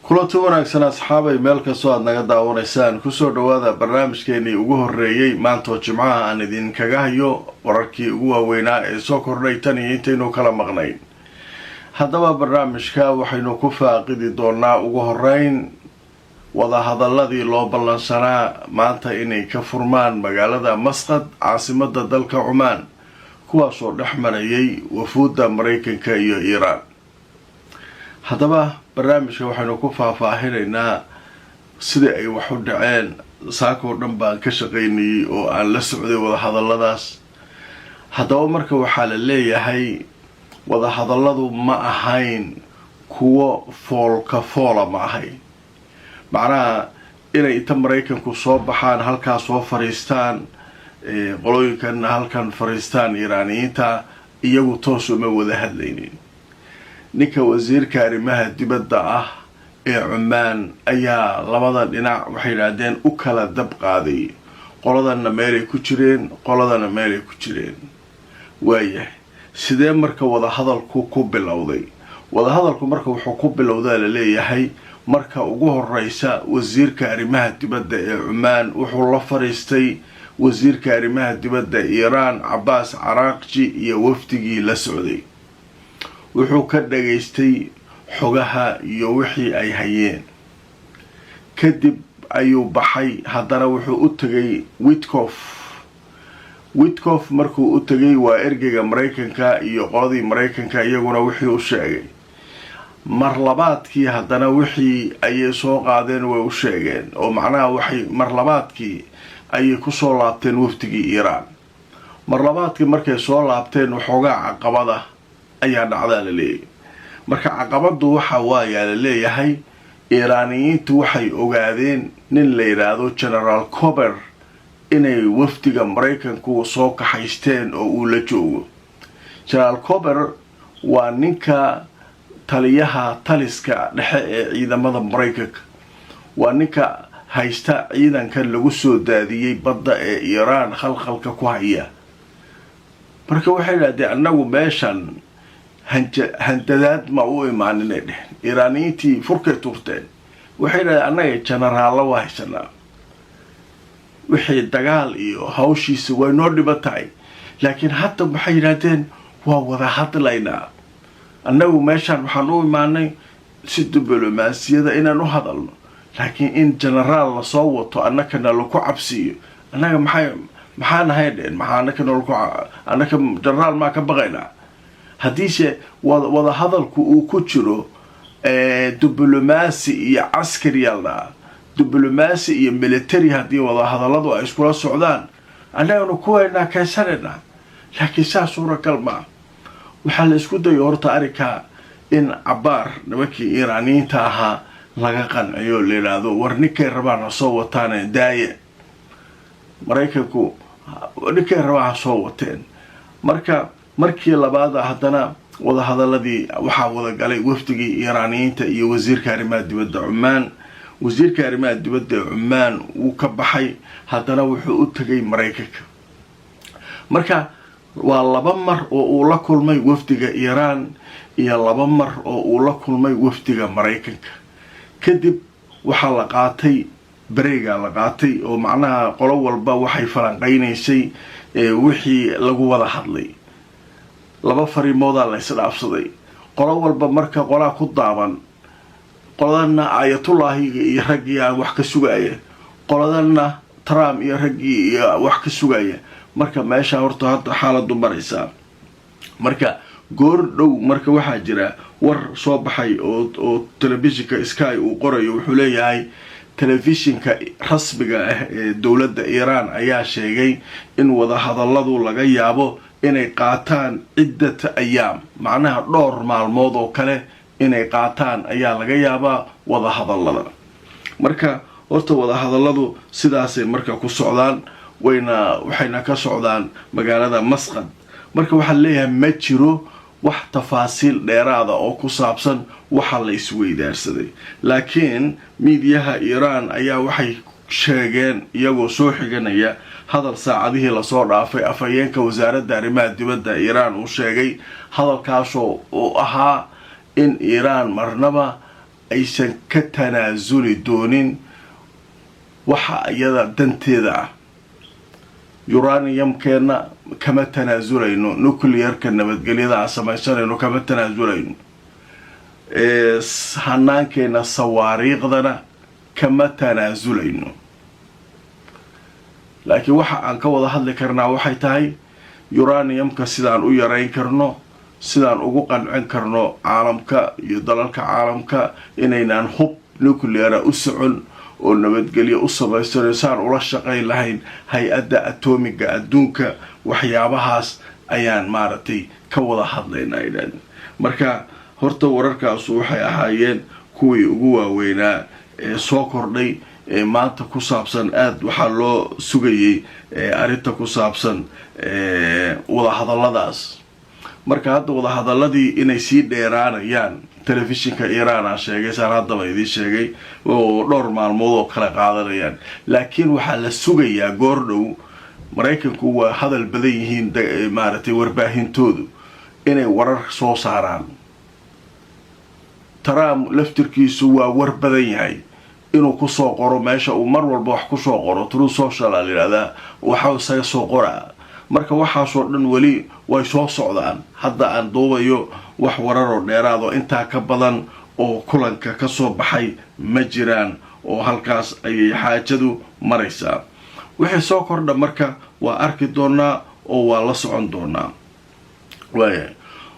Kulanti wanaagsan, asxaabay, meel kastoo aad naga daawanaysaan. Kusoo dhawaada barnaamijkeenii ugu horeeyey maantoo Jimcaha aan idinkaga hayo wararkii ugu waaweynaa ee soo kordhay tan iyo intaynu kala maqnayn. Haddaba barnaamijka waxaynu ku faaqidi doonaa ugu horeyn wadahadaladii loo ballansanaa maanta inay ka furmaan magaalada Masqad, caasimada dalka Cumaan, kuwaasoo dhex marayay wafuudda Maraykanka iyo Iiraan. Haddaba barnaamijka waxaynu ku faahfaahinaynaa sidii ay wax u dhaceen. Saakoo dhan baan ka shaqaynayay oo aan la socday wadahadaladaas. Haddaba marka waxaa la leeyahay wadahadalladu ma ahayn kuwo foolka foola, ma ahayn macnaha inay inta Maraykanku soo baxaan halkaa soo fariistaan, qolooyinkanna halkan fariistaan Iiraaniyiinta, iyagu toos uma wada hadlaynin. Ninka wasiirka arrimaha dibadda ah ee Cumaan ayaa labada dhinac, waxay yidhaahdeen, u kala dab qaaday. Qoladanna meelay ku jireen, qoladana meelay ku jireen. Waayahay, sidee marka wadahadalku ku bilowday? Wadahadalku marka wuxuu ku bilowdaa, laleeyahay, marka ugu horeysa wasiirka arrimaha dibadda ee Cumaan wuxuu la fariistay wasiirka arrimaha dibadda Iiraan, Cabaas Caraaqji, iyo wafdigii la socday. Wuxuu ka dhagaystay xogaha iyo wixii ay hayeen. Kadib ayuu baxay, haddana wuxuu u tegay Witkoff. Witkoff markuu u tegay, waa ergeyga Maraykanka, iyo qoladii Maraykanka, iyaguna wixii u sheegay. Mar labaadkii haddana wixii ayay soo qaadeen, way u sheegeen, oo macnaha waxay mar labaadkii ayay kusoo laabteen wafdigii Iiraan. Mar labaadkii markay soo laabteen, waxoogaa caqabada ayaa dhacdaa, la leeyahy. Marka caqabadu waxa waayaa, la leeyahay, Iiraaniyiintu waxay ogaadeen nin la yidhaahdo Generaal Cober inay wafdiga Maraykanku soo kaxaysteen oo uu la joogo. Generaal Cober waa ninka taliyaha taliska dhexe ee ciidamada Maraykanka, waa ninka haysta ciidankan lagu soo daadiyey badda ee Iiraan khalkhalka ku haya. Marka waxay idhahdeen, annagu meeshan handadaad ma u imaaninay dheheen. Iiraaniyiintii furkay turteen. Waxay idhahdeen, annaga jenaraallo waa haysanaa, wixii dagaal iyo hawshiisa way noo dhiban tahay, laakiin hadda waxay yidhahdeen waa wada hadlaynaa. Annagu meeshaan waxaan u imaanay si diblomaasiyada inaan u hadalno, laakiin in genaraal lasoo wato, annakana laku cabsiiyo, annaga maxay maxaa nahay dheen? Maxaa annaka nalaku annaka genaraal maa ka baqaynaa? Haddiise wada hadalku uu ku jiro diblomaasi iyo caskari yaldhaa, diblomaasi iyo military, haddii wadahadalladu ay iskula socdaan, annaganu kuwaynaa kaysanayna, laakiin saa suuragal maa. Waxaa la isku dayo horta arrinkaa in cabaar nimankii Iiraaniyiinta ahaa laga qanciyo, la yidhaahdo, war ninkay rabaan ha soo wataane, daaye, Maraykanku ninkay rabaan ha soo wateen. Marka markii labaada haddana wadahadaladii waxaa wadagalay wafdigii Iiraaniyiinta iyo wasiirka arrimaha dibadda Cumaan. Wasiirka arrimaha dibadda ee Cumaan wuu ka baxay, haddana wuxuu u tegay Maraykanka. Marka waa laba mar oo uu la kulmay wafdiga Iiraan iyo laba mar oo uu la kulmay wafdiga Maraykanka. Kadib waxaa la qaatay break-ga la qaatay, oo macnaha qolo walba waxay falanqaynaysay wixii lagu wada hadlay. Laba fariimoodaa la isdhaafsaday qolo walba. Marka qolaa ku daaban, qoladana Aayatullaahiga iyo raggii aan wax ka sugaya, qoladana Trump iyo raggii iyo wax ka sugaya. Marka meesha horta hadda xaaladu maraysaa marka goor dhow. Marka waxaa jira war soo baxay oo telefishinka Sky uu qorayo. Wuxuu leeyahay, telefishinka rasmiga ah ee dowladda Iiraan ayaa sheegay in wadahadalladu laga yaabo inay qaataan ciddata ayaam, macnaha dhowr maalmood oo kale inay qaataan ayaa laga yaabaa wadahadallada. Marka horta wadahadalladu sidaasay marka ku socdaan, wayna waxayna ka socdaan magaalada Masqad. Marka waxaa leeyahay ma jiro wax tafaasiil dheeraada oo ku saabsan waxa la isweydaarsaday, laakiin miidiyaha Iiraan ayaa waxay sheegeen, iyagoo soo xiganaya hadal saacadihii lasoo dhaafay afhayeenka wasaaradda arrimaha dibadda Iiraan uu sheegay, hadalkaasoo uu ahaa in Iiraan marnaba Aysan ka tanaasuli doonin waxa iyada danteeda ah. Uraniumkeenna kama tanaasulayno, nuclearka nabadgelyada aan samaysanayno kama tanaasulayno, hanaankeena sawaariikhdana kama tanaasulayno, laakiin waxa aan ka wada hadli karnaa waxay tahay uraniumka sidaan u yarayn karno, sidaan ugu qancin karno caalamka iyo dalalka caalamka inaynaan hub nucleara u socon oo nabadgelyo u samaysanayo, saan ula shaqayn lahayn Hay-adda Atomiga Adduunka. Waxyaabahaas ayaan maaragtay ka wada hadlaynaa, yidhahdeen. Marka horta wararkaasu waxay ahaayeen kuwii ugu waaweynaa ee soo kordhay ee maanta ku saabsan. Aada waxaa loo sugayay arrinta ku saabsan wadahadalladaas. Marka hadda wadahadaladii inay sii dheeraanayaan telefishinka Iiraan aa sheegay, saan haddaba idiin sheegay, oo dhowr maalmood oo kala qaadanayaan. Laakiin waxaa la sugayaa goor dhow, Maraykanku waa hadal badan yihiin, maaragtay, warbaahintoodu inay warar soo saaraan. Trump laftirkiisu waa war badan yahay, inuu kusoo qoro meesha uu mar walba wax kusoo qoro, Truth Social aa la yidhahdaa, waxa isaga soo qoraa. Marka waxaasoo dhan weli way soo socdaan. Hadda aan duubayo wax wararoo dheeraado intaa ka badan oo kulanka kasoo baxay ma jiraan, oo halkaas ayay xaajadu maraysaa. Wixii soo kordha marka waa arki doonaa oo waa la socon doonaa. Waaya,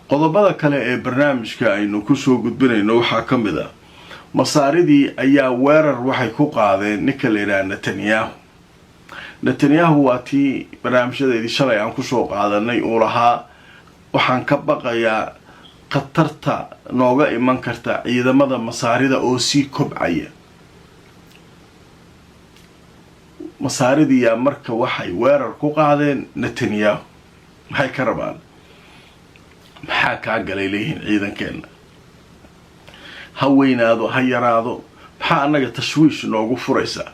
qodobada kale ee barnaamijka aynu kusoo gudbinayno waxaa ka mid ah Masaaridii ayaa weerar waxay ku qaadeen ninka la yidhaha Netanyahu. Netanyahu waa tii barnaamijyadeedii shalay aan kusoo qaadanay uu lahaa: "Waxaan ka baqayaa khatarta nooga iman karta ciidamada Masaarida oo sii kobcaya." Masaaridiyaa marka waxay weerar ku qaadeen Netanyahu. Maxay ka rabaan? Maxaa kaa galay leeyihiin? Ciidankeenna ha weynaado, ha yaraado, maxaa annaga tashwiish noogu furaysaa?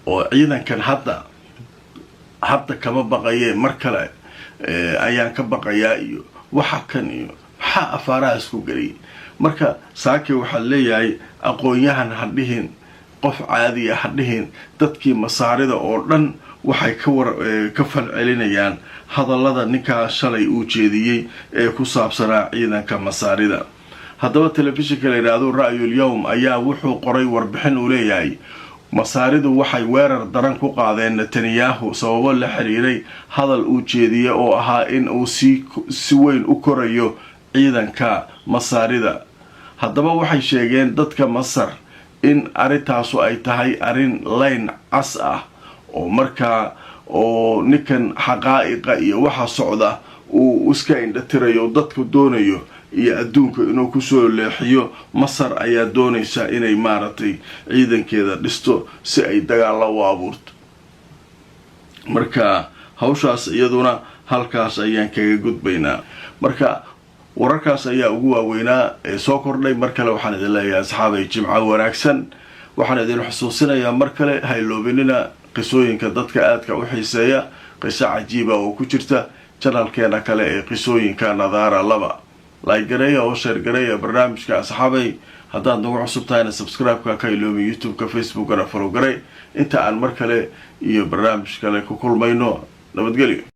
Oo ciidankan hadda kama baqayee, mar kale ayaan ka baqayaa iyo waxa kan iyo maxaa afaarahaas ku geliyay? Marka saake waxaad leeyahay, aqoon-yahan ha dhihin, qof caadiya ha dhihin, dadkii Masaarida oo dhan waxay ka falcelinayaan hadallada ninkaa shalay uu jeediyey ee ku saabsanaa ciidanka Masaarida. Haddaba telefishinka la yidhaahdo Ra'yul Yowm ayaa wuxuu qoray warbixin uu leeyahay: Masaaridu waxay weerar daran ku qaadeen Netanyahu sababo la xiriiray hadal uu jeediyey oo ahaa in uu si weyn u korayo ciidanka Masaarida. Haddaba waxay sheegeen dadka Masar in arrintaasu ay tahay arrin layn cas ah, oo markaa oo ninkan xaqaa'iqa iyo waxa socda uu iska indhatirayo, dadku doonayo iyo adduunka inuu kusoo leexiyo. Masar ayaa doonaysa inay maaragtay ciidankeeda dhisto si ay dagaalla u abuurto. Marka hawshaas iyaduna halkaas ayaan kaga gudbaynaa. Marka wararkaas ayaa ugu waaweynaa ee soo kordhay. Mar kale waxaan idin leeyahay, asxaabay, jimco wanaagsan. Waxaan idin xusuusinayaa mar kale, hayloobinina qisooyinka dadka aadka u xiiseeya, qiso cajiiba oo ku jirta channelkeena kale ee Qisooyinka Nadaara 2. Like gareeya oo share gareeya barnaamijka, asxaabay. Haddaad nagu cusub tahayna subscribe-ka ka iloomi, YouTube-ka, Facebookana follow garay. Inta aan mar kale iyo barnaamij kale ku kulmayno, nabadgelyo.